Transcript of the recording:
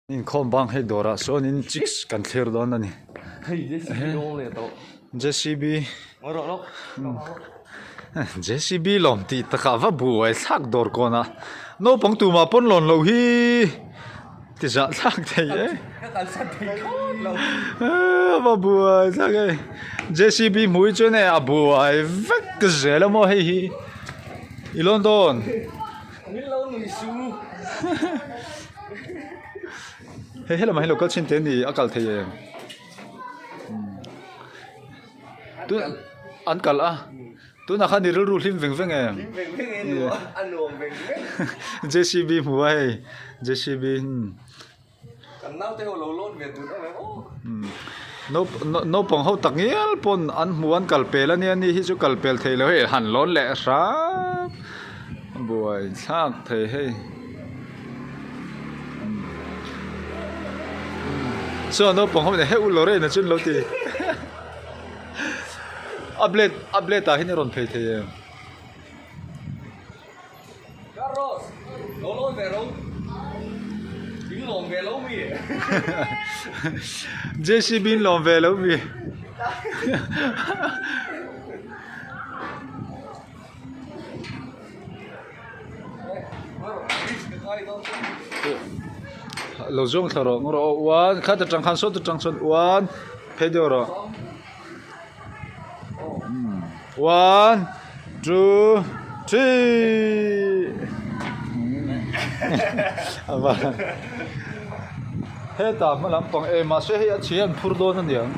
Inkhawm bang hei dawrah sawnin chicks kan thlir dawn a ni. Hei JCB lawm leh tawh. JCB JCB lawm tih takah va buai thlak dawr kawn a naupang tumah pawn lawn loh hi ti zah thlak thei e. Ka kalsan thei thlawt lo. Va buai thlak e. JCB hmui chuan e a buai vek zel a maw hei hi i lawn dawn. Min lo nui su. Hei helamah hian lo kal chhin teh ni a kal thei em? Tun an kal a tunah khan i rilru hlim veng veng em? Hlim veng veng e nuam a nuam veng veng. JCB hmu a hei JCB Kan naute ho lo lawn ve dun awm em aw. Naupang ho tak ngial pawn an hmu an kal pel a nia ni hi chu kal pel thei lo hei han lawn leh hram buai thlak thei hei. Chuan naupang ho nen heuh lo reng chu an lo ti a blade a blade ah hian a rawn phei thei em. Carlos, lo lawn ve ro. In lawm ve lo mi. JCB in lawm ve lo mi. Lo zawng thla rawh ngawr aw uan khat atang khan sawt atang sawn uan phei deuh rawh. One, two, three. Hetah hma lampang e mahse hei a chhe an phur dawn a niang.